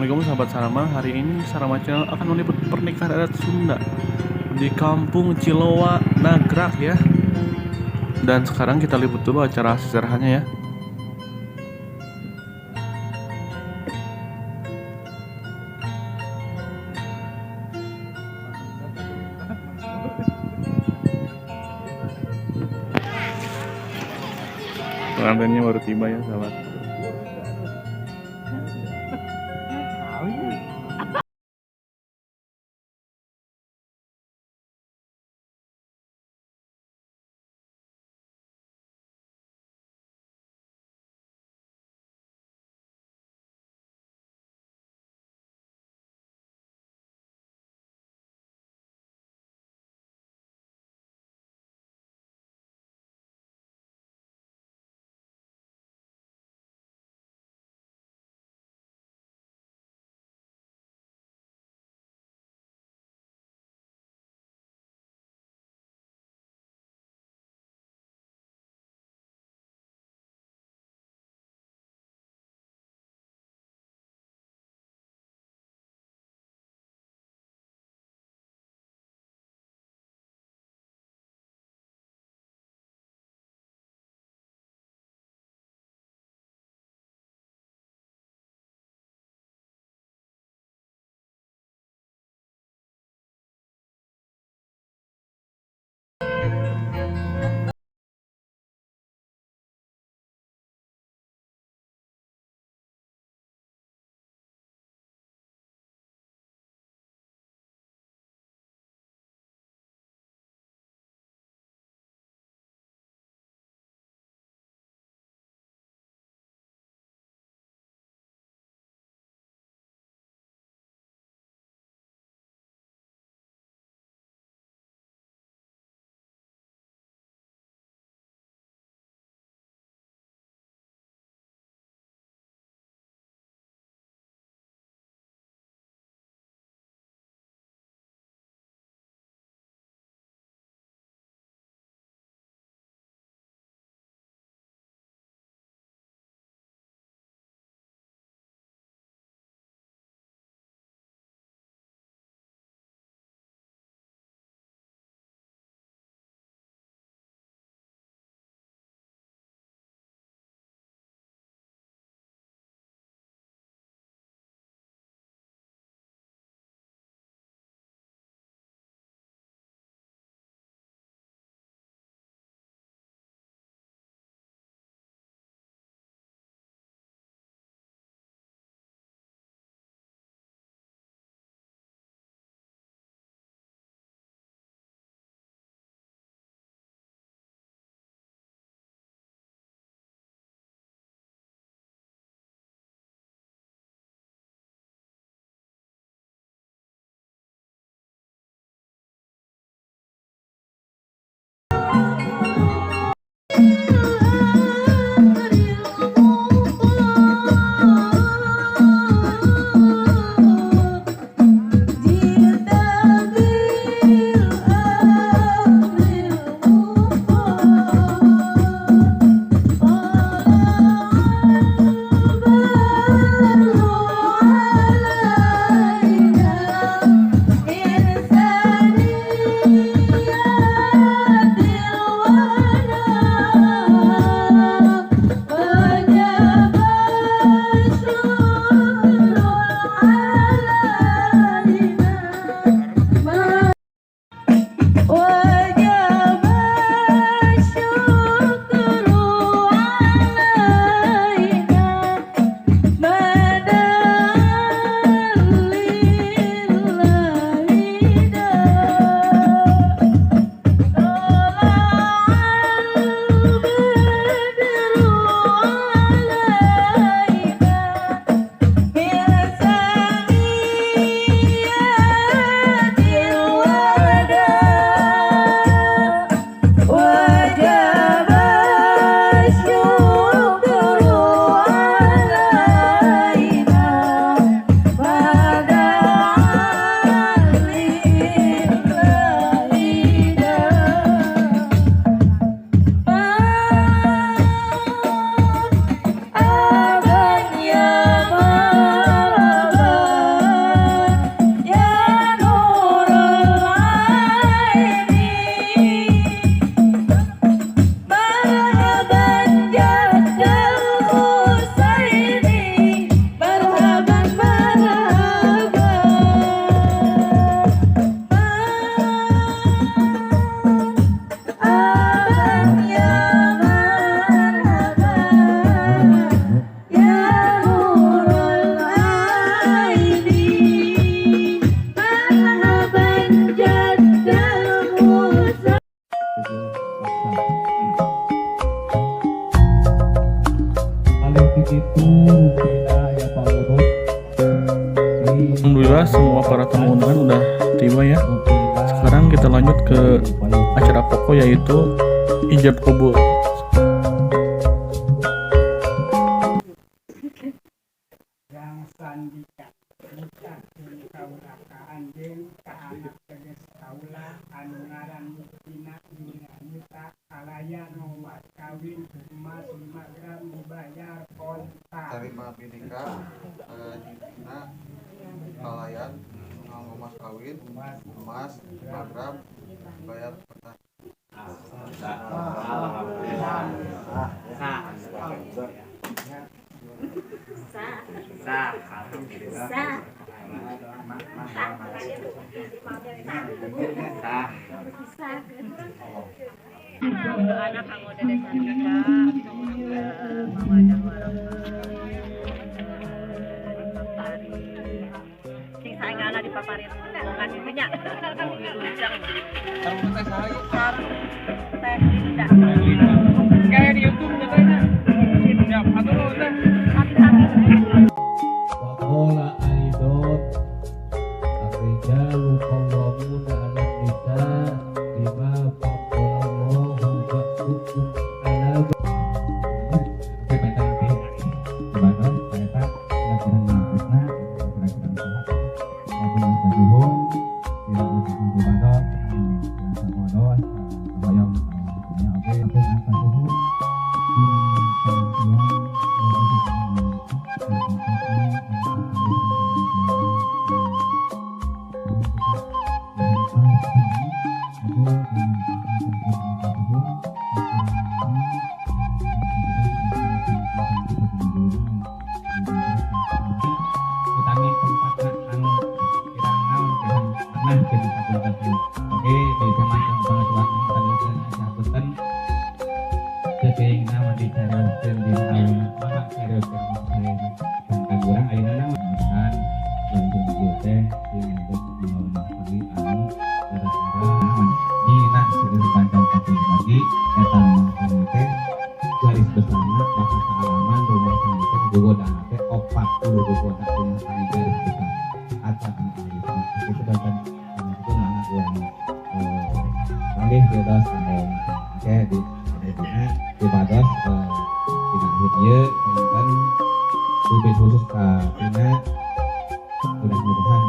Assalamualaikum sahabat Sarama. Hari ini Sarama Channel akan meliput pernikahan adat Sunda di Kampung Ciloa, Nagrak ya. Dan sekarang kita liput dulu acara seserahannya ya. Pengantinnya baru tiba ya sahabat. Sekarang kita lanjut ke acara pokok, yaitu ijab kabul. Yang sandika nikah kaula ka anjeun ka anak teges kaula anu ngaran Muktina Yunanita kalayan mas kawin emas 5 gram dibayar kontan. Tarima binika Dina kalayan nganggo mas kawin emas 5 gram bayar kontan. Sah. Sah. Sah. Anak kamu dari Sandika, mawadah warahmah, dipaparin. Sing saengana dipaparin, bukan itunya. Wilujeng. Sareng Teh Linda. Kayak di YouTube katanya. Siap, atur nuhun teh. Sami-sami. Waqala aidon ar-rijalu qawwamuna 'alan nisa bima faddalallahu ba'dukum 'ala. Oke, baca nanti. Kebantos, saya kira-kira ngapusna, kira-kira saha. Lagu Bajuhun, tidak bisa dibantos, biasa bodos, hoyong punya oke, aku Bajuhun. Utami tempatna anu kirang naon kirang tanah jeung sapunten. Oke, di zaman pengetahuan tanggal sapunten teuing naon dicarioskeun di ayeuna mah carioskeun ayeuna kan urang ayeuna naon kan jeung ieu teh jeung rumah tangga anu gara-gara naon dina seueur panjang kaki margi eta rumah tangga teh garis besarna bakal kaalaman rumah tangga teh gogodana teh 40 gogoda rumah tangga garis besar acan anu alisna itu banten itu mana urang panggih bebas kanggo oke di dina dipados dina akhir ieu panginten bibit khusus ka tina mudah-mudahan.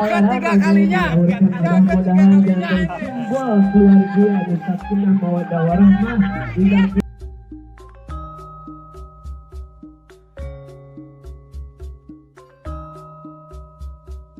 Yang ketiga kalinya, yang ketiga kalinya. Keluarga anu sakinah mawaddah warahmah.